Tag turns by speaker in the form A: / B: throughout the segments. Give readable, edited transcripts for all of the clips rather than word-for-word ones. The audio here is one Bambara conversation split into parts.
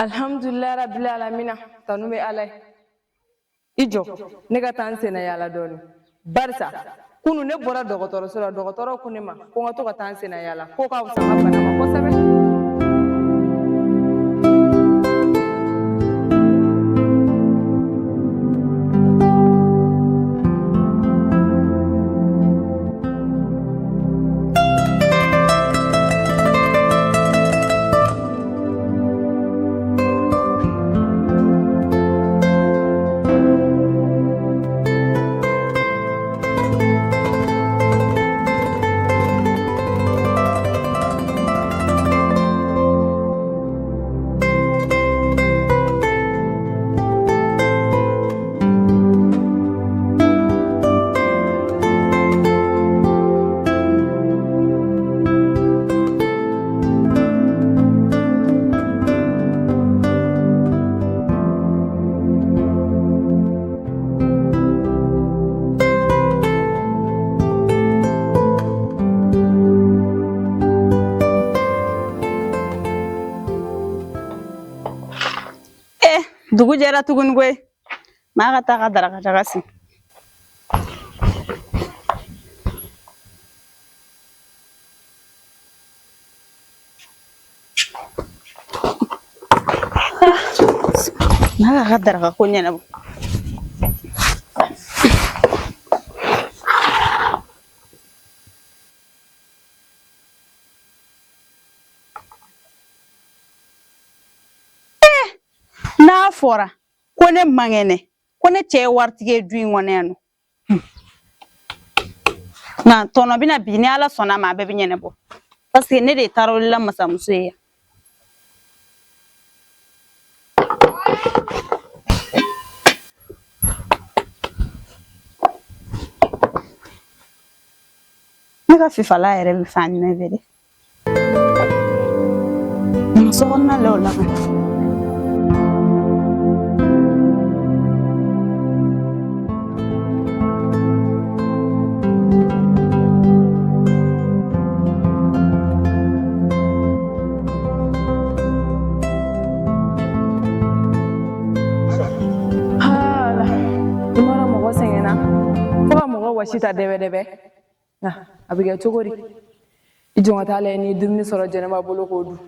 A: Alhamdulilayi rabbil alamina, tanu bɛ Ala ye. I jɔ ne ka taa n senna yaala dɔɔni, barisa kunu ne bɔra dɔgɔtɔrɔso la, dɔgɔtɔrɔ ko ne ma ko n ka to ka taa n senna yaala, k'o ka fisa n ka bana ma kosɛbɛ.
B: Eh, dugu jɛra tuguni koyi. Maa ka taa ka daraka daga sigi. Maa ka daraka ko ɲɛnabɔ. N'a fɔra ko ne man kɛnɛ, ko ne cɛ ye waritigi ye du in kɔnɔ yan nɔ, nka tɔnɔ bɛna bi, ni Ala sɔnna a ma, a bɛɛ bɛ ɲɛnabɔ, parce que ne de ye Tarawele la masamuso ye yan. Ne ka fifala yɛrɛ bɛ fan jumɛn fɛ de? So kɔnɔna la o la.
A: Hala, i m'a dɔn mɔgɔ sɛgɛnna fo ka mɔgɔ wɔsi ta dɛbɛdɛbɛ. Nka a bɛ kɛ cogo di? I jɔ ka taa lajɛ n'i ye dumuni sɔrɔ Jɛnɛba bolo k'o dun.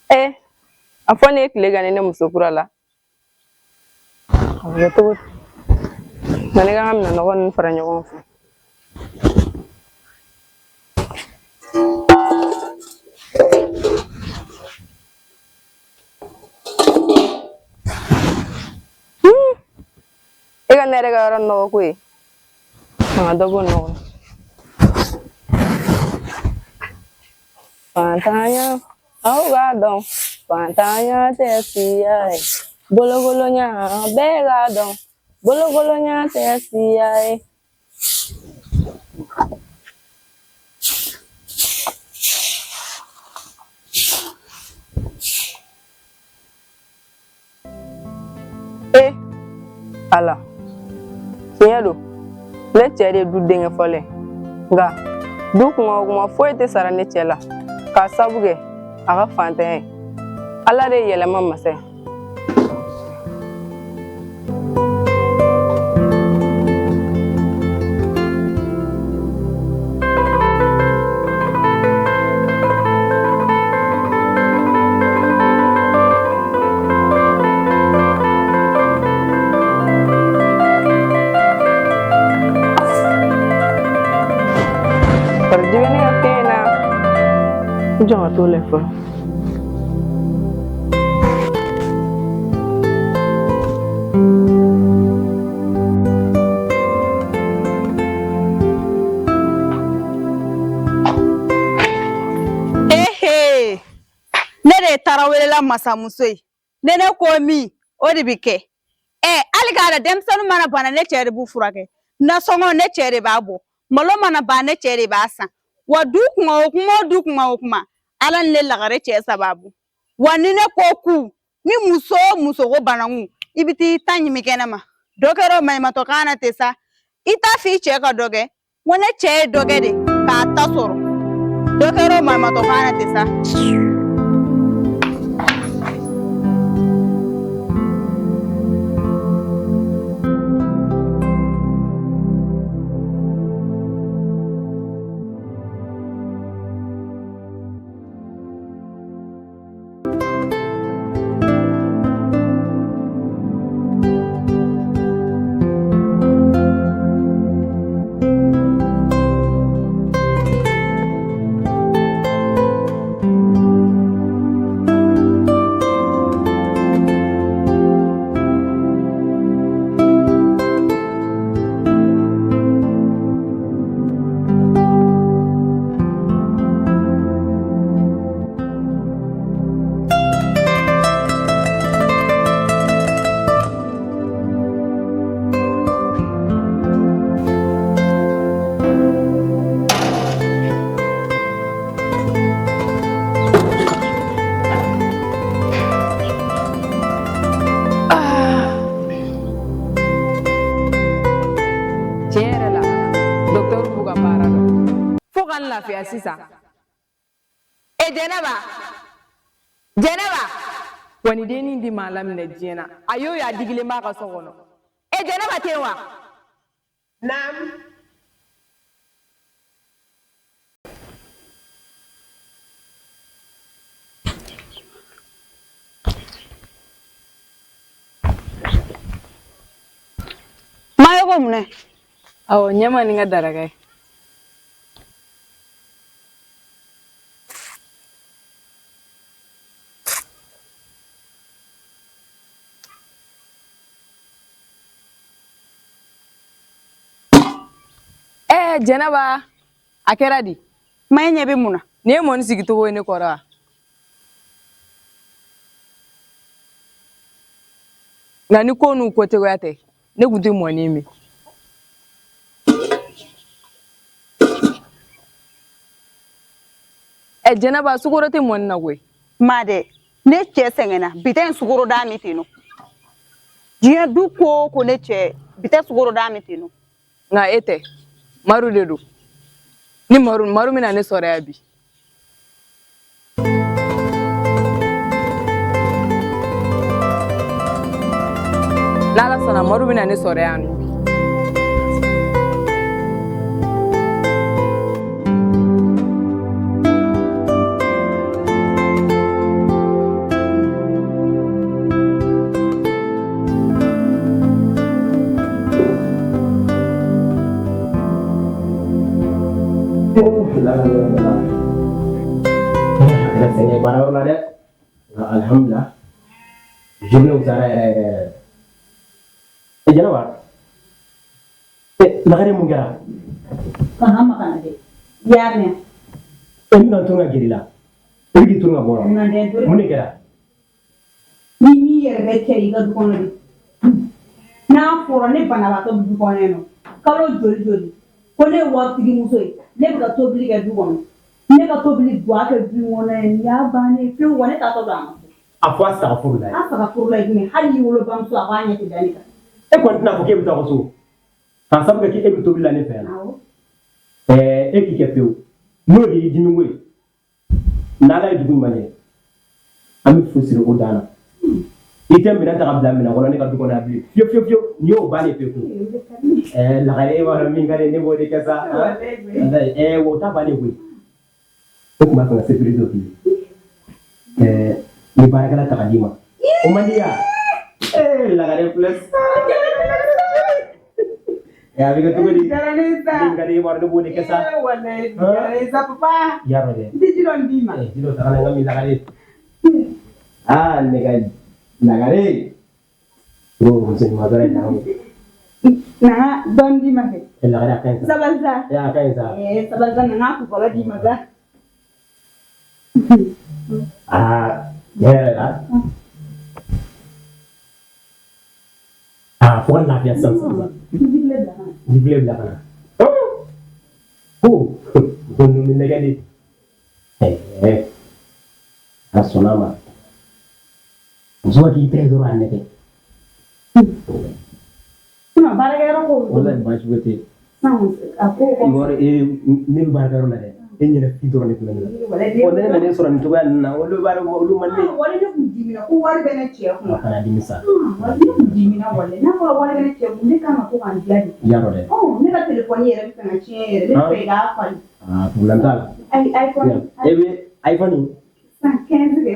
A: Eh, a fɔ ne ye tile ka ne muso kura la. A bɛ kɛ cogo di? Nka ne ka kan ka minɛnɔgɔ ninnu fara ɲɔgɔn kan. E ka ne yɛrɛ ka yɔrɔ nɔgɔ ko ye. Nka dɔ b'o nɔgɔ. Fantanya, aw b'a dɔn, fantanya tɛ siya ye. Bolokolonya, bɛɛ k'a dɔn, bolokolonya tɛ siya ye. E Ala, tiɲɛ don, ne cɛ de ye du denkɛ fɔlɔ ye, nka du kunko kuma foyi tɛ sara ne cɛ la k'a sabu kɛ a ka fantanya ye. Ala de ye yɛlɛma masa ye. Kɔrɔji bɛ ne ka te in na. N jɔ ka t'o lajɛ fɔlɔ.
B: Tarawelela masamuso ye. Ne ne ko min, o de bɛ kɛ. Ɛ hali k'a da denmisɛnnin mana bana ne cɛ de b'u furakɛ. Nasɔngɔ ne cɛ de b'a bɔ. Malo mana ban ne cɛ de b'a san. Wa du kuma o kuma o du kuma o kuma. Ala ni ne lagare cɛ sababu. Wa ni ne ko ku, ni muso o muso ko bananku, i bɛ t'i ta ɲimi kɛnɛ ma. Dɔ kɛra o maɲumatɔ kan na ten sa. I t'a f'i cɛ ka dɔ kɛ. N ko ne cɛ ye dɔ kɛ de k'a ta sɔrɔ. Dɔ kɛra o maɲumatɔ kan na ten sa.
A: Tiɲɛ yɛrɛ la dɔkitɛriw b'u ka baara dɔn fo ka n lafiya sisan. E Jɛnɛba, Jɛnɛba, wa ni dennin di maa laminɛ diɲɛ na, a y'o ye a digilen b'a ka so kɔnɔ. E Jɛnɛba tɛ yen wa?
C: Naamu.
B: Mayo ko mun na?
A: Awɔ, ɲɛma ni n ka daraka ye. Ɛɛ Jɛnɛba, a kɛra di?
B: Ma e ɲɛ bɛ mun na?
A: Nin ye mɔni sigicogo ye ne kɔrɔ wa? Nka ni ko n'u ko cogoya tɛ, ne tun tɛ mɔni min. Ɛ Jɛnɛba, sukaro tɛ mɔni na koyi.
B: Ma dɛ, ne cɛ sɛgɛnna, bi tɛ sukaro d'a min ten nɔ. Diɲɛ du ko o ko ne cɛ, bi tɛ sukaro d'a min ten nɔ.
A: Nka e tɛ, Maru de don. Ni Maru, Maru bɛna ne sɔrɔ yan bi. N'Ala sɔnna, Maru bɛna ne sɔrɔ yan nɔ bi.
D: A sɛgɛn baara yɔrɔ la dɛ, nka alihamudulila, journée wusara yɛrɛ yɛrɛ yɛrɛ. E Jɛnɛba, e Lagare, mun kɛra?
B: Kana maga n na dɛ, i y'a mɛn?
D: E bɛna n turu ka gɛrɛ i la, e bɛ k'i turu ka bɔ. Mun de kɛra?
B: Ni n'i yɛrɛ bɛ cɛ i ka du kɔnɔ de, n'a fɔra ne banabaatɔ bɛ du kɔnɔ yen nɔ kalo joli joli, ko ne ye waritigi muso ye, ne bɛ ka tobili kɛ du kɔnɔ, ne ka tobili guwa kɛ du kɔnɔ yen, nin y'a bannen ye pewu. Wa ne taatɔ don a ma so.
D: A fɔ a sagafurula ye.
B: A sagafurula ye jumɛn? Hali n'i wolobamuso, a b'a ɲɛ tɛ da ne kan.
D: E kɔni tɛna fɔ k'e bɛ taa ka so k'a sabu kɛ k'e bɛ tobili la ne fɛ yan? Ɛɛ, e k'i kɛ pewu, n'o de y'i dimi ko ye, n'Ala ye dugu ɲuman jɛ, an bɛ fu siri o dan na. I tɛ minɛn ta ka bila minɛn kɔnɔ ne ka du kɔnɔ yan bilen fiyewu fiyewu fiyewu. Nin y'o bannen pewu. Ɛɛ Lagare, e b'a dɔn min ka di ne b'o de kɛ sa. Ɛɛ, o ta bannen koyi. O tun b'a fɛ ka surprise dɔ k'i ye. Ɛɛ, n bɛ baarakɛla ta ka d'i ma, o man di ya? Ee Lagare filɛ sa. Ɛ, a bɛ kɛ cogo di? Min ka di e b'a dɔn ne b'o de kɛ sa. I y'a dɔn dɛ.
B: N tɛ ji dɔ d'i ma.
D: Ji dɔ ta ka na n ka min Lagare. Aa, ne ka Lagare. O muso ɲuman dɔrɔn ye na.
B: Na n ka dɔɔni d'i ma kɛ.
D: E Lagare, a ka ɲi sa.
B: Sabali sa.
D: E, a ka ɲi sa.
B: Ee, sabali sa, na n ka kun fɔlɔ d'i ma sa.
D: Aa. Yɛrɛ la. Aa, fo ka lafiya sisan sisan. Jifilen bila ka na. Ko ko ninnu bɛ nɛgɛ de. Ɛɛ, a sɔnna a ma. Muso ka k'i ta ye dɔrɔn a nɛgɛ.
B: Sinon baarakɛyɔrɔ ko.
D: Walayi baasi foyi tɛ yen.
B: A ko
D: I bɔra e ne bɛ baarakɛyɔrɔ la dɛ. E ɲɛna fi dɔrɔn de tun bɛ ne la. Ɔ ne nana e sɔrɔ nin cogoya ninnu na olu b'a olu man ne.
B: Wale ne kun dimina ko wari bɛ ne cɛ kun.
D: A kana dimi sa.
B: Wale ne kun dimina wale n'a fɔra wari bɛ ne cɛ kun ne kan ka to ka n diya de.
D: Yarɔ dɛ.
B: Ɔ ne ka telefɔni yɛrɛ bɛ fɛ ka tiɲɛ yɛrɛ ne bɛ fɛ i k'a falen.
D: Aa problème t'a la.
B: Ayi iPhone.
D: E bɛ iPhone.
B: San 15 de.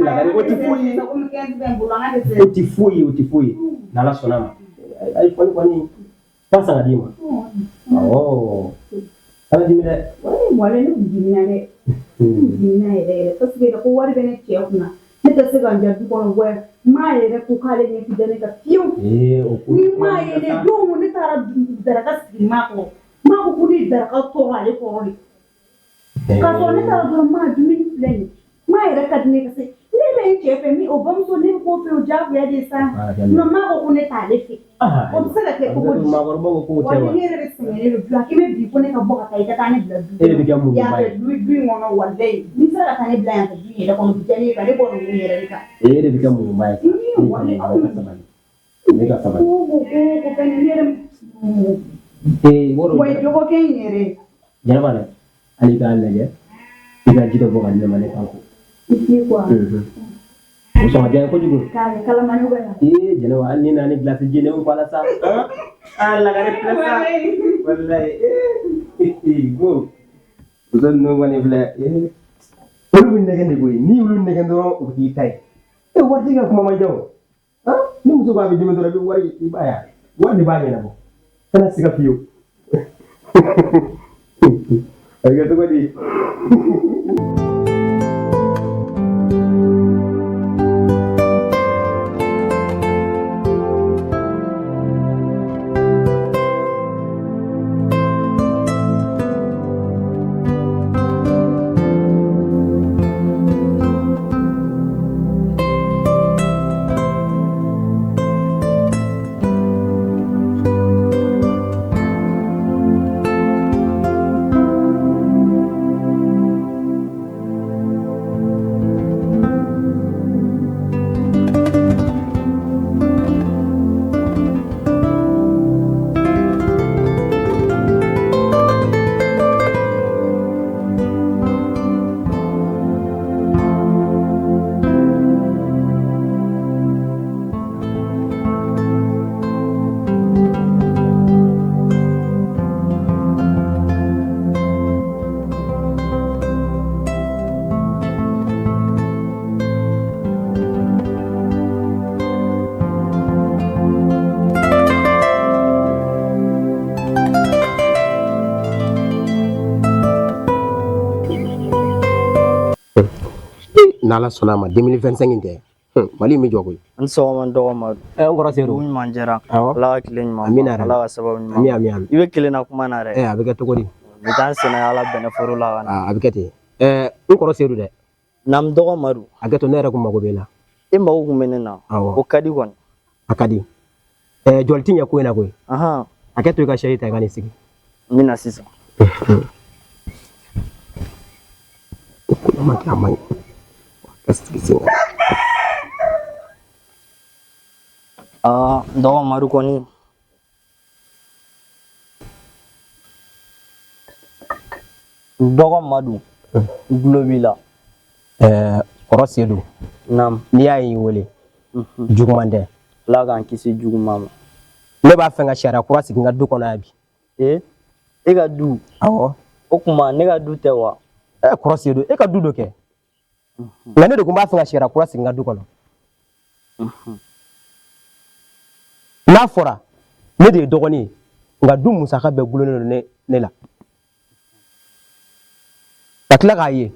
D: Lagare o tɛ foyi ye.
B: Komi 15 bɛ n bolo an ka tɛ
D: O tɛ foyi ye o tɛ foyi ye. N'Ala sɔnna a ma. iPhone kɔni ba san ka d'i ma. Awɔ. Kana dimi dɛ.
B: Wale ne kun dimina dɛ. Ne kun dimina yɛrɛ yɛrɛ parce que ko wari bɛ ne cɛ kunna ne tɛ se ka n diya du kɔnɔ wɛ maa yɛrɛ ko k'ale ɲɛ ti da ne kan fiyewu.
D: Ee o ko.
B: Ni maa ye ne don ne taara daraka sigi maa kɔrɔ maa ko ko ne ye daraka tɔɔrɔ ale kɔrɔ de. K'a sɔrɔ ne taara dɔrɔn maa dumuni filɛ nin ye maa yɛrɛ ka di ne ka se ne bɛ n cɛ fɛ min o bamuso ne bɛ k'o fɛ o diyagoya de ye sa nka maa ko ko ne t'ale fɛ o bɛ se ka kɛ cogo di
D: Maakɔrɔbaw ko k'o tɛ
B: wa
D: wa.
B: ne yɛrɛ de sɛgɛnnen don bila k'i bɛ bi ko ne ka bɔ ka taa i ka taa ne bila du
D: E de bɛ kɛ muɲuba ye.
B: yan fɛ du in kɔnɔ walayi n'i sera ka taa ne bila yan fɛ du in yɛrɛ kɔnɔ o bɛ diya ne ye ka ne bɔ ninnu yɛrɛ de kan.
D: E de bɛ kɛ muɲuba ye sa. Ne ka muɲuba ye ka sabali. Ne ka sabali.
B: Ko ko ko ko fɛn ne yɛrɛ
D: Ee wɔrɔ.
B: wa dɔgɔkɛ in yɛrɛ.
D: Jɛnɛba dɛ. Hali k'a lajɛ i ka ji dɔ bɔ ka di ne ma ne kan ko.
B: I t'i quoi.
D: O sɔn ka diya n ye kojugu.
B: K'a kɛ kalamani bɛ yan.
D: Ee Jɛnɛba hali ni nana ni gilasi ji ye ne bɛ ko ala sa. Aa lagare filɛ sa. Walayi ee ko muso ninnu kɔni filɛ ee olu bɛ nɛgɛn de koyi n'i y'olu nɛgɛn dɔrɔn u bɛ k'i ta ye. E waritigi ka kuma man ca o. Ni muso ko a bɛ dimi dɔrɔn i bɛ wari i b'a ye wari de b'a ɲɛnabɔ. Kana siga fiyewu. A bɛ kɛ cogo di? N'Ala sɔnna a ma 2025 in tɛ Mali in bɛ jɔ koyi.
E: N sɔgɔma n dɔgɔ Madu.
D: Ɛ n kɔrɔ Sedu.
E: Dugu ɲuman jɛra.
D: Awɔ.
E: Ala ka tile ɲuman.
D: Amina yarabi.
E: Ala ka sababu ɲuman.
D: Ami ami ami.
E: I bɛ kelen na kuma na dɛ.
D: Ɛ a bɛ kɛ cogo di?
E: N bɛ taa n senna yaala bɛnɛforo la ka na.
D: Aa a bɛ kɛ ten. Ɛ n kɔrɔ Sedu dɛ.
E: Naamu dɔgɔ Madu.
D: A kɛ to ne yɛrɛ kun mago b'e la.
E: E mago kun bɛ ne na.
D: Awɔ.
E: O ka di kɔni.
D: A ka di. Ɛ jɔli ti ɲɛ ko in na koyi.
E: Ahan.
D: A kɛ to i ka sɛyi ta i ka n'i sigi.
E: N bɛ na sisan.
D: Kuma ma kɛ a man ɲi. Ka sigi sen kan.
E: Aa n dɔgɔ Madu kɔni. N dɔgɔ Madu. N tulo b'i la.
D: Ɛɛ kɔrɔ Sedu.
E: Naamu.
D: N'i y'a ye n y'i wele. Juguman tɛ.
E: Ala k'an kisi juguman ma.
D: Ne b'a fɛ ka sariya kura sigi n ka du kɔnɔ yan bi.
E: Ee e ka du.
D: Awɔ.
E: O tuma ne ka du tɛ wa?
D: Ɛ kɔrɔ Sedu e ka du dɔ kɛ. Nka ne de kun b'a fɛ ka sariya kura sigi n ka du kɔnɔ. N'a fɔra ne de ye dɔgɔnin ye nka du musaka bɛɛ gulonnen don ne la. Ka tila k'a ye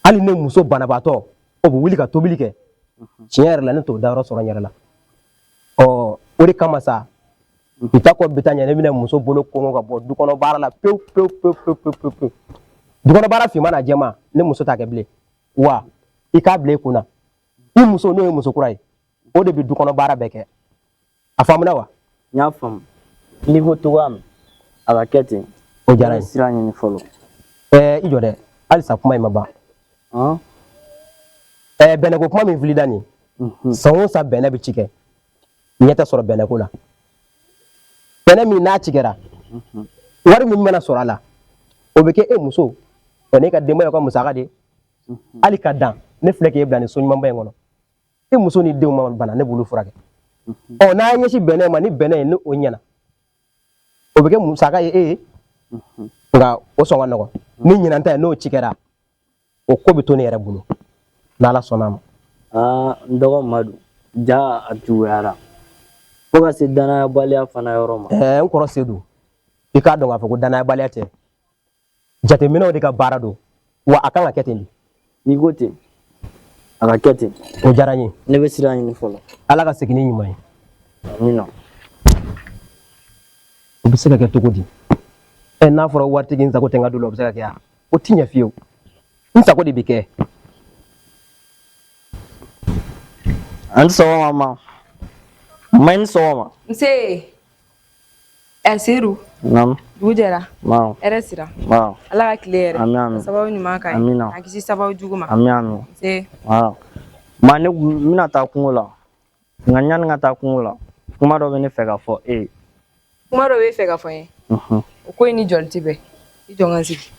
D: hali ne muso banabaatɔ o bɛ wuli ka tobili kɛ tiɲɛ yɛrɛ la ne t'o dayɔrɔ sɔrɔ n yɛrɛ la. Ɔ o de kama sa bi ta kɔ bi ta ɲɛ ne bɛna muso bolo kɔngɔ ka bɔ du kɔnɔ baara la pewu pewu pewu pewu pewu pewu. Du kɔnɔ baara finman n'a jɛman ne muso t'a kɛ bilen wa i k'a bila i kunna I muso n'o ye muso kura ye, o de bɛ du kɔnɔ baara bɛɛ kɛ. A faamuna wa?
E: N y'a faamu. N'i ko cogoya min, a ka kɛ ten.
D: O diyara n ye.
E: Sira ɲini fɔlɔ.
D: Ɛɛ, i jɔ dɛ, halisa kuma in ma ban. Ɛɛ, bɛnɛko kuma min filida nin ye, san o san bɛnɛ bɛ ci kɛ, ɲɛ tɛ sɔrɔ bɛnɛko la. Bɛnɛ min n'a cikɛra, wari min mana sɔrɔ a la, o bɛ kɛ e muso o n'e ka denbaya ka musaka de ye. Hali ka dan ne filɛ k'e bila nin so ɲumanba in kɔnɔ, e muso ni denw ma bana, ne b'olu furakɛ. Ɔ, n'a ɲɛsin bɛnɛ ma, ni bɛnɛ ye ni o ɲɛna, o bɛ kɛ musaka ye e ye. Nka o sɔn ka nɔgɔn ni ɲinan ta ye. N'o cikɛra, o ko bɛ to ne yɛrɛ bolo n'Ala sɔnna a ma.
E: Aa, n dɔgɔ Madu, ja a juguyara fo ka se danayabaliya fana yɔrɔ ma.
D: Ɛɛ, n kɔrɔ Sedu, i k'a dɔn k'a fɔ ko danayabaliya tɛ, jateminɛw de ka baara don, wa a kan ka kɛ ten de.
E: N'i ko ten, a ka kɛ ten.
D: O diyara n ye.
E: Ne bɛ sira ɲini fɔlɔ.
D: Ala ka segin ni ɲuman ye.
E: Amina.
D: O bɛ se ka kɛ cogo di? Ɛ, n'a fɔra waritigi n sago tɛ n ka du la, o bɛ se ka kɛ wa? O ti ɲɛ fiyewu. N sago de bɛ kɛ.
E: An ni sɔgɔma ma. Ma, i ni sɔgɔma.
A: Nse. Ɛ Sedu.
E: Naamu.
A: Dugu jɛra.
E: Naamu.
A: Hɛrɛ sira.
E: Naamu.
A: Ala ka tile hɛrɛ.
E: Ami ami.
A: Sababu ɲuman ka ɲi.
E: Amina.
A: K'an kisi sababu jugu ma.
E: Ami ami.
A: Nse.
E: Voilà. Ma, ne n bɛna taa kungo la. Nka yanni n ka taa kungo la, kuma dɔ bɛ ne fɛ ka fɔ e ye.
A: Kuma dɔ b'e fɛ ka fɔ n ye. O ko in ni jɔli tɛ bɛn. I jɔ n ka n sigi.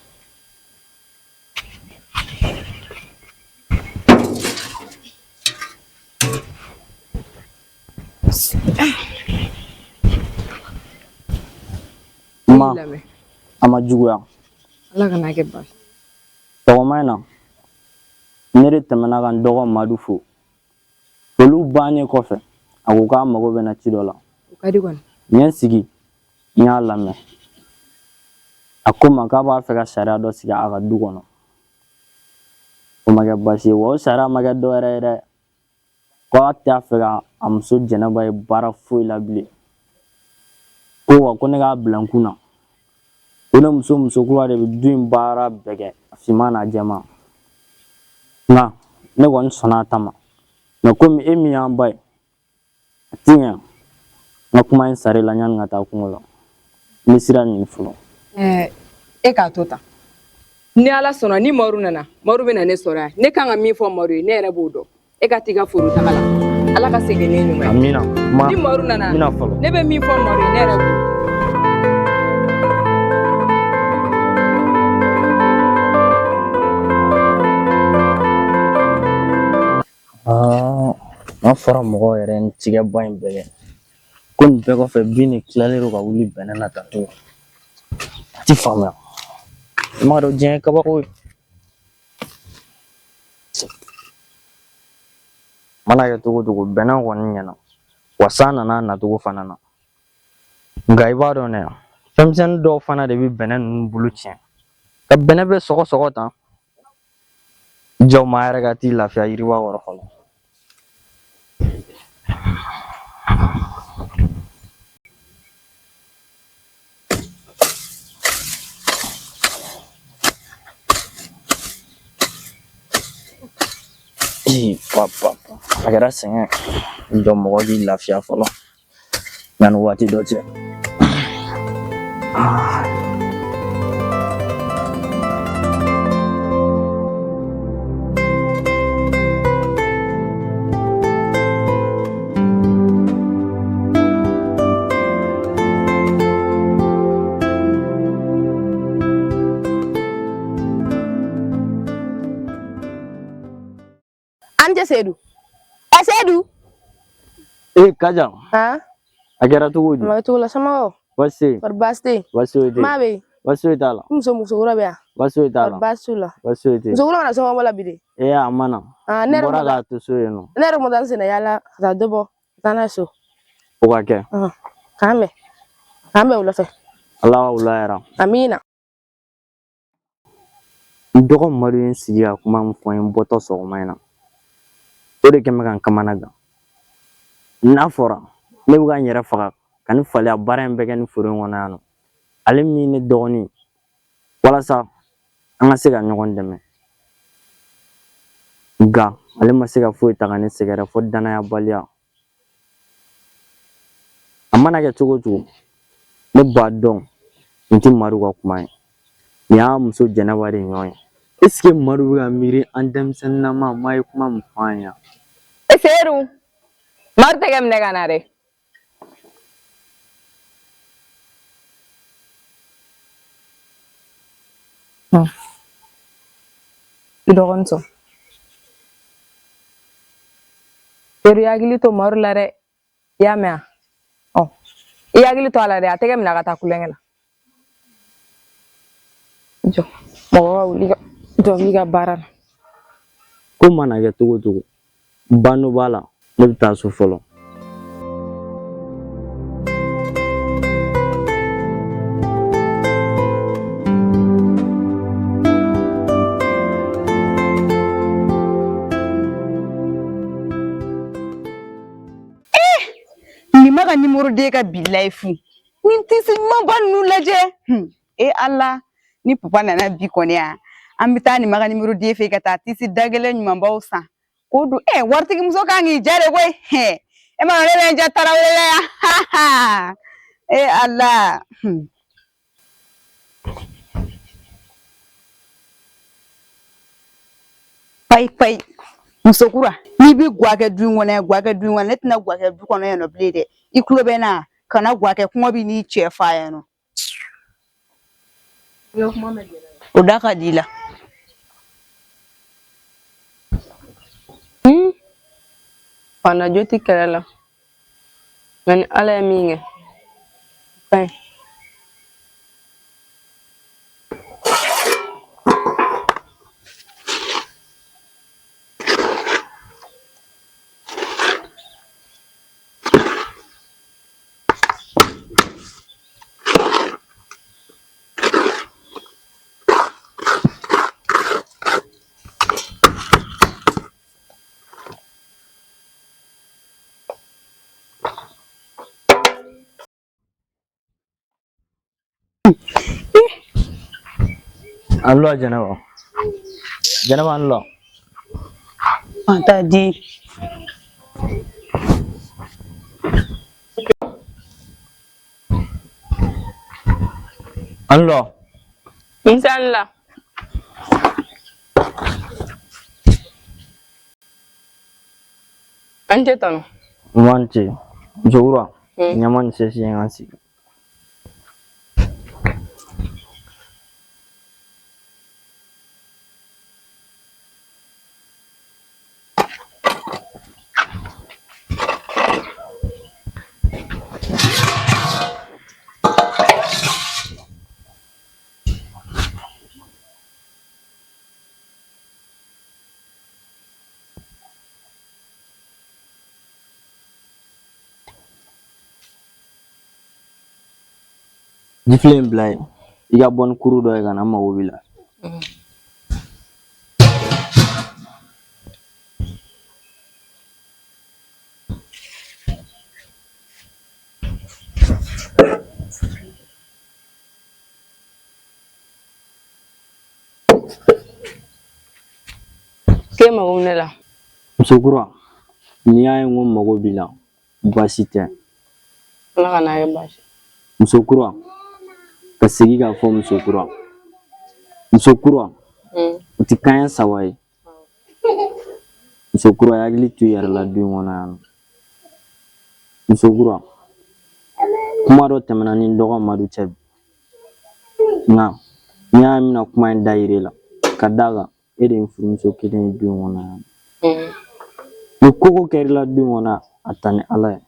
E: Ma, a ma juguya.
A: Ala kana kɛ baasi.
E: Sɔgɔma in na, ne de tɛmɛna ka n dɔgɔ Madu fo. Olu bannen kɔfɛ, a ko k'a mago bɛ n na ci dɔ la.
A: O ka di kɔni.
E: N ye n sigi, n y'a lamɛn. A ko n ma k'a b'a fɛ ka sariya dɔ sigi a ka du kɔnɔ. O ma kɛ baasi ye wa, o sariya ma kɛ dɔwɛrɛ ye dɛ. Ko a t'a fɛ ka a muso Jɛnɛba ye baara foyi la bilen. Ko wa ko ne k'a bila n kun na, ko ne muso musokura de bɛ du in baara bɛɛ kɛ, a finman n'a jɛman. Nka ne kɔni sɔnna a ta ma, mɛ komi e min y'an ba ye, a ti ɲɛ n ka kuma in sara i la yanni n ka taa kungo la. N bɛ sira ɲini fɔlɔ.
A: Ɛɛ, e k'a to tan. Ni Ala sɔnna, ni Maru nana, Maru bɛ na ne sɔrɔ yan. Ne kan ka min fɔ Maru ye, ne yɛrɛ b'o dɔn. E ka t'i ka foro taga la. Ala ka segin ni ɲuman ye.
E: Amina. Ma,
A: ni Maru nana,
E: n bɛna fɔlɔ.
A: Ne bɛ min fɔ Maru ye, ne yɛrɛ b'o dɔn.
E: N'a fɔra mɔgɔw yɛrɛ ni cikɛba in bɛɛ kɛ ko nin bɛɛ kɔfɛ, bin de tilalen don ka wuli bɛnɛ na tan to, a ti faamuya. I m'a dɔn, diɲɛ ye kabako ye. Mana kɛ cogo o cogo, bɛnɛ kɔni ɲɛna wa, san nana a nacogo fana na. Nka i b'a dɔn dɛ, fɛnmisɛnnin dɔw fana de bɛ bɛnɛ ninnu bolo tiɲɛ ka bɛnɛ bɛ sɔgɔsɔgɔ tan. Jɔn ma yɛrɛ ka t'i lafiya yiriwa kɔrɔ fɔlɔ. Ee, pa pa pa, a kɛra sɛgɛn. Jɔ, mɔgɔ k'i lafiya fɔlɔ yanni waati dɔ cɛ. Ah.
C: An tɛ Sedu. Ɛ Sedu.
E: Ee Kaja.
C: Han?
E: A kɛra cogo di?
C: A ma kɛ cogo la, somɔgɔw?
E: Baasi tɛ yen.
C: Kɔri baasi tɛ yen?
E: Baasi foyi tɛ yen.
C: Maa bɛ yen?
E: Baasi foyi t'a la.
C: I muso musokura bɛ yan?
E: Baasi foyi t'a la.
C: Kɔri baasi t'u la?
E: Baasi foyi tɛ yen.
C: Musokura ma na somɔgɔw la bi de?
E: Ee, a ma na.
C: Ah,
E: N
C: ne yɛrɛ
E: bɔra
C: ma
E: k'a to so yen nɔ.
C: Ne yɛrɛ ma taa n senna yaala ka taa dɔ bɔ ka taa n'a ye so.
E: O ka kɛ.
C: Ɔhɔn. K'an bɛn. K'an bɛn wula fɛ.
E: Ala ka wula hɛra.
C: Amiina.
E: N dɔgɔ Madu ye n sigi ka kuma min fɔ n ye n bɔtɔ sɔgɔma in na, o de kɛn bɛ ka n kamana gan. N'a fɔra ne bɛ ka n yɛrɛ faga ka nin faliya baara in bɛɛ kɛ nin foro in kɔnɔ yan nɔ, ale min ne dɔgɔnin, walasa an ka se ka ɲɔgɔn dɛmɛ. Nka ale ma se ka foyi ta ka ne sɛgɛrɛ fo danayabaliya. A mana kɛ cogo o cogo, ne b'a dɔn nin tɛ Madu ka kuma ye. Nin y'a muso Jɛnɛba de ɲɔ ye. Est ce que Madu bɛ ka miiri an denmisɛnninnama ma ye kuma min fɔ an ye?
A: E Seyidu, Madu tɛgɛ minɛ ka na dɛ. I dɔgɔnin sɔn. Seyidu, i hakili to Madu la dɛ. I y'a mɛn wa? Ɔ, i hakili to a la dɛ, a tɛgɛ minɛ a ka taa kulonkɛ la. Jɔ, mɔgɔ ka wuli ka jɔ b'i ka baara la.
E: Ko mana kɛ cogo o cogo, banno b'a la, ne bɛ taa so fɔlɔ.
B: Nin ma ka nimoro den ka bi layifu ni tisi ɲumanba ninnu lajɛ. E Ala, ni papa nana bi kɔni yan, an bɛ taa nin ma ka nimoro den fɛ ka taa tisi dagɛlɛn ɲumanbaw san k'o don. Ɛ, waritigi muso kan k'i ja de koyi. E ma ne bɛ n ja Tarawele la yan. E Ala. Payi payi, musokura, n'i bɛ gwa kɛ du in kɔnɔ yan, gwa kɛ du in kɔnɔ. Ne tɛna gwa kɛ du kɔnɔ yan nɔ bilen dɛ. I tulo bɛ n na, kana gwa kɛ, kɔngɔ bɛ n'i cɛ fa yan nɔ. O da ka di i la.
A: Fana jo tɛ kɛlɛ la, nka ni Ala ye min kɛ, o ka ɲi.
E: An lɔ Jɛnɛba. Jɛnɛba an lɔ.
B: An t'a di.
E: An lɔ.
A: Nse an la. An tɛ tɔnɔ.
E: N ce. Musokura. Ɲama ni sɛsi ye an sigi. Jifilen in bila yen, i ka bɔ ni kuru dɔ ye ka na, n mago b'i la.
A: K'e mago bɛ ne la.
E: Musokura, n'i y'a ye n ko n mago b'i la, baasi tɛ.
A: Ala kan'a kɛ baasi.
E: Musokura, ka segin k'a fɔ musokura. Musokura, o tɛ kanɲɛ saba ye. Musokura, i hakili to i yɛrɛ la du in kɔnɔ yan nɔ. Musokura, kuma dɔ tɛmɛna ni n dɔgɔ Madu cɛ bi. Nka n'i y'a ye n bɛna kuma in da yir'e la, ka d'a kan e de ye n furumuso kelen ye du in kɔnɔ yan. Ni ko ko kɛr'i la du in kɔnɔ, a ta ni Ala ye.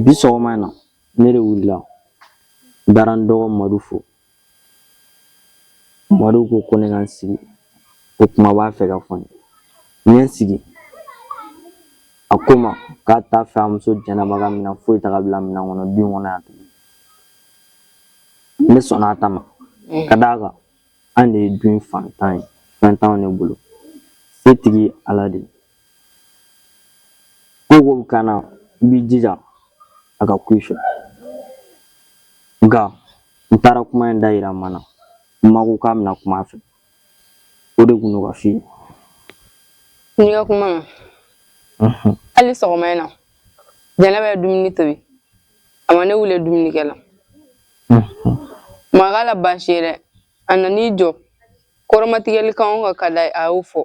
E: Bi sɔgɔma in na, ne de wulila, n taara n dɔgɔ Madu fo. Madu ko ko ne ka n sigi, ko kuma b'a fɛ ka fɔ n ye. N ye n sigi, a ko n ma k'a t'a fɛ a muso Jɛnɛba ka minɛn foyi ta ka bila minɛn kɔnɔ du in kɔnɔ yan tuguni. Ne sɔnna a ta ma, ka d'a kan an de ye du in fantan ye, fɛn t'anw de bolo, setigi ye Ala de ye. Ko ko bɛ k'an na, i b'i jija a ka ku i fɛ. Nka n taara kuma in da yira ma na, ma ko k'a bɛna kuma a fɛ. O de kun don ka f'i ye.
A: N'i ka kuma ma hali sɔgɔma in na Jɛnɛba ye dumuni tobi a ma ne wele dumunikɛ la ma k'a la baasi ye dɛ a nan'i jɔ kɔrɔmatigɛli kan o kan ka d'a ye a y'o fɔ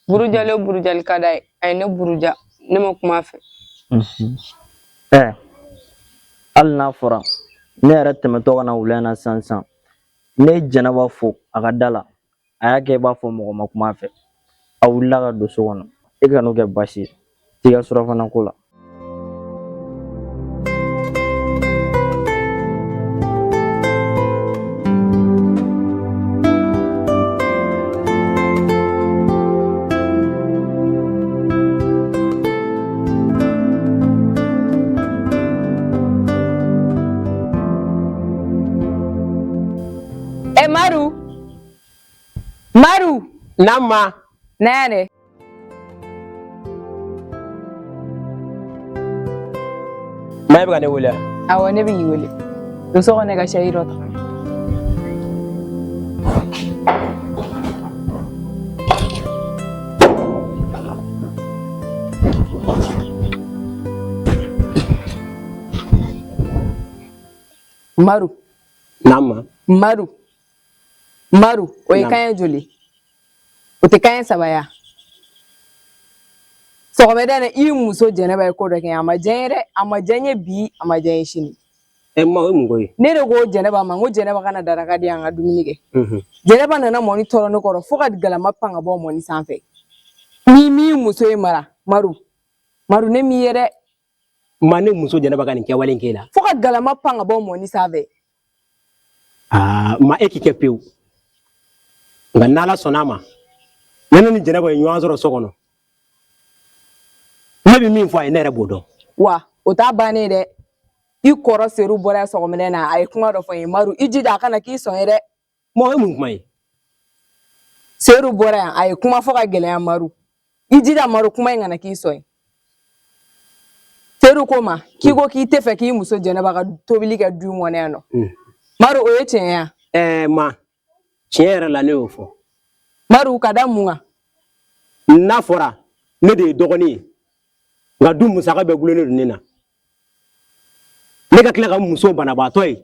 A: burujali o burujali ka d'a ye a ye ne buruja ne ma kuma a fɛ.
E: Ɛ hali n'a fɔra ne yɛrɛ tɛmɛtɔ ka na wula in na sisan sisan ne ye Jɛnɛba fo a ka da la a y'a kɛ i b'a fɔ mɔgɔ ma kuma a fɛ a wulila ka don so kɔnɔ e kan'o kɛ baasi ye t'i ka surafana ko la.
A: E Madu Madu
D: Naamu ma.
A: Na yan dɛ.
D: Ma e bɛ ka ne wele wa?
A: Awɔ ne bɛ k'i wele. Don so kɔnɔ i ka sɛyi dɔ ta. Madu.
D: Naamu ma.
A: Madu. Madu o ye kanɲɛ joli o tɛ kanɲɛ saba ya sɔgɔmada in na i muso Jɛnɛba ye ko dɔ kɛ a ma diya n ye dɛ a ma diya n ye bi a ma diya n ye sini.
D: Ɛ ma o ye mun ko ye?
A: Ne de ko Jɛnɛba ma n ko Jɛnɛba ka na daraka di yan ka dumuni kɛ. Jɛnɛba nana mɔni tɔrɔ ne kɔrɔ fo ka galama pan ka bɔ mɔni sanfɛ. N'i m'i muso ye mara Madu Madu ne m'i ye dɛ.
D: Ma ne muso Jɛnɛba ka nin kɛwale in k'e la.
A: Fo ka galama pan ka bɔ mɔni sanfɛ.
D: Aa ma e k'i kɛ pewu nka n'Ala sɔnna a ma ne ni Jɛnɛba ye ɲɔgɔn sɔrɔ so kɔnɔ ne bɛ min fɔ a ye ne yɛrɛ b'o dɔn.
A: Wa o t'a bannen ye dɛ i kɔrɔ Seru bɔra sɔgɔmada in na a ye kuma dɔ fɔ n ye Madu i jija a kana k'i sɔn ye dɛ.
D: Ma o ye mun kuma ye?
A: Seru bɔra yan a ye kuma fɔ ka gɛlɛya Madu i jija Madu kuma in kana k'i sɔn ye. Seru ko ma k'i ko k'i tɛ fɛ k'i muso Jɛnɛba ka tobili kɛ du in kɔnɔ yan nɔ. Madu o ye tiɲɛ ye wa?
D: Ɛɛ ma tiɲɛ yɛrɛ la ne y'o fɔ.
A: Madu ka da mun kan?
D: N'a fɔra ne de ye dɔgɔnin ye nka du musaka bɛɛ gulonnen don ne na. Ne ka tila ka muso banabaatɔ ye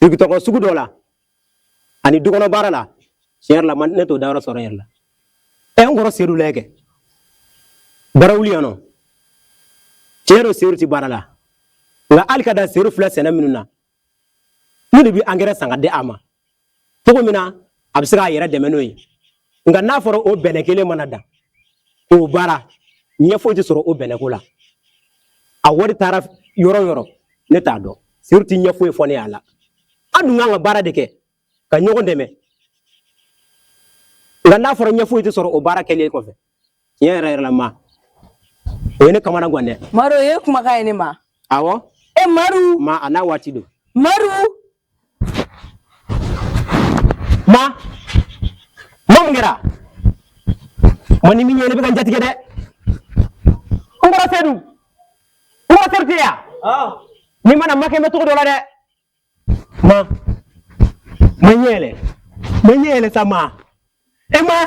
D: rigitɔgɔ sugu dɔ la ani dukɔnɔ baara la tiɲɛ yɛrɛ la ne t'o dayɔrɔ sɔrɔ n yɛrɛ la. Ɛ n kɔrɔ Seru lajɛ kɛ barawuli yan nɔ tiɲɛ don Seru ti baara la nka hali ka dan Seru filɛ sɛnɛ minnu na ne de bɛ angɛrɛ san ka di a ma cogo min na a bɛ se k'a yɛrɛ dɛmɛ n'o ye nka n'a fɔra o bɛnɛ kelen mana dan k'o baara ɲɛ foyi tɛ sɔrɔ o bɛnɛko la a wari taara yɔrɔ o yɔrɔ ne t'a dɔn Seru tɛ ɲɛ foyi fɔ ne y'a la an dun kan ka baara de kɛ ka ɲɔgɔn dɛmɛ nka n'a fɔra ɲɛ foyi tɛ sɔrɔ o baara kɛlen kɔfɛ tiɲɛ yɛrɛ yɛrɛ la ma o ye ne kamana gan dɛ.
A: Madu o ye kumakan ye ne ma.
D: Awɔ.
A: E Madu.
D: Ma a n'a waati don.
A: Madu.
D: Ma ma mun kɛra? Ma ni min ye ne bɛ ka n jatigɛ dɛ. N kɔrɔ Sedu. N kɔrɔ Sedu tɛ yan. N'i ma na ma kɛ n bɛ cogo dɔ la dɛ. Ma ma ɲɛ yɛlɛ ma ɲɛ yɛlɛ sa ma e ma.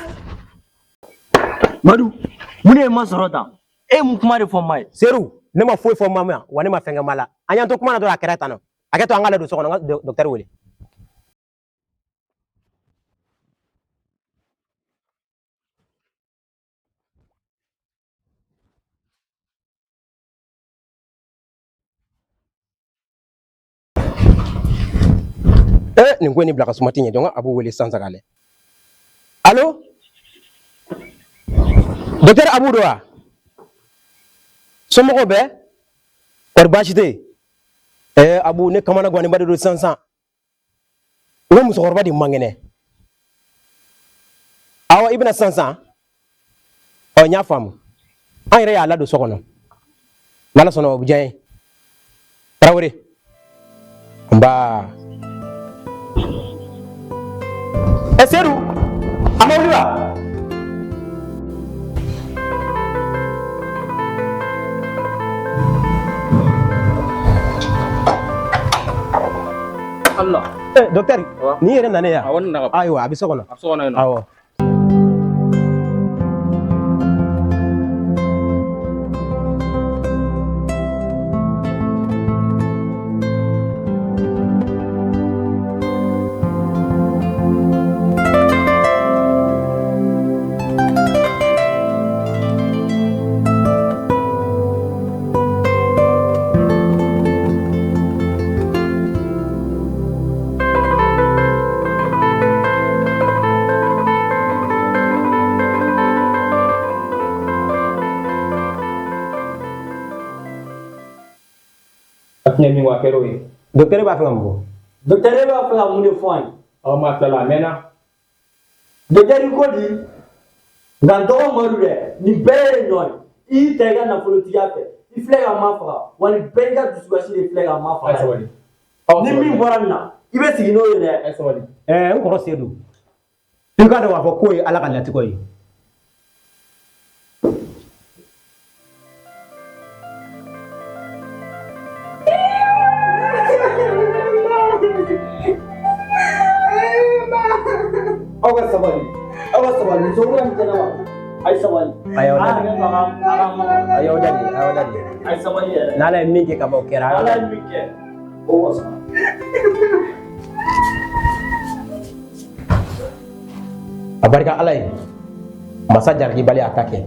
E: Madu mun de ye ma sɔrɔ tan e ye mun kuma de fɔ ma ye.
D: Seru ne ma foyi fɔ ma ma wa ne ma fɛn kɛ ma la an y'an to kuma na dɔrɔn a kɛra tan nɔ a kɛ to an ka ladon so kɔnɔ n ka dɔkitɛri wele. Eh, nin ko in ni bila ka suma ti ɲɛ dɔn a b'o wele sisan sa k'a lajɛ. Alo? Docteur Abu don wa? Somɔgɔw bɛɛ? Kɔri baasi tɛ yen? Eh, Abu ne kamana gannenba de don sisan sisan. N ka musokɔrɔba de man kɛnɛ. Awɔ, i bɛna sisan sisan? Ɔ, n y'a faamu. An yɛrɛ y'a ladon so kɔnɔ. N'Ala sɔnna o bɛ diya n ye. Tarawele. Nba. Ɛ Sedu, a ma wuli wa?
F: Allah.
D: Eh, docteur, n'i yɛrɛ nana yan.
F: Awɔ, n nana.
D: Ayiwa, a bɛ so kɔnɔ.
F: A bɛ so kɔnɔ yen nɔ.
D: Awɔ.
F: tiɲɛ min ko a kɛra o ye.
D: Docteur b'a fɛ ka mun fɔ?
G: Docteur b'a fɛ ka mun de fɔ an ye?
F: Aw ma tila la a mɛnna.
G: Docteur ko di? Nka n dɔgɔ Madu dɛ, nin bɛɛ ye nɔ ye. I y'i ta i ka nafolotigiya fɛ, i filɛ ka ma faga, wa nin bɛɛ y'i ka dusukasi de filɛ ka ma
F: A ye
G: faga.
F: sabali. Aw
G: Ni min bɔra nin na, i bɛ sigi n'o ye dɛ.
F: A ye sabali.
D: Ɛɛ n kɔrɔ Sedu, i k'a dɔn k'a fɔ k'o ye Ala ka latigɛ ye.
G: Aw ka sabali, aw ka sabali, muso kura min tɛ ne ma. A ye sabali.
D: A y'aw
G: A
D: dadi.
G: hakɛ to a ka a ka ma.
D: A y'aw dadi, a y'aw dadi.
G: A ye sabali yɛrɛ.
D: N'Ala ye min kɛ ka ban o kɛra. A y'aw
G: Ala ye
D: dadi.
G: min kɛ, o wasa.
D: A barika Ala ye. Masa jarakibali a ta kɛ.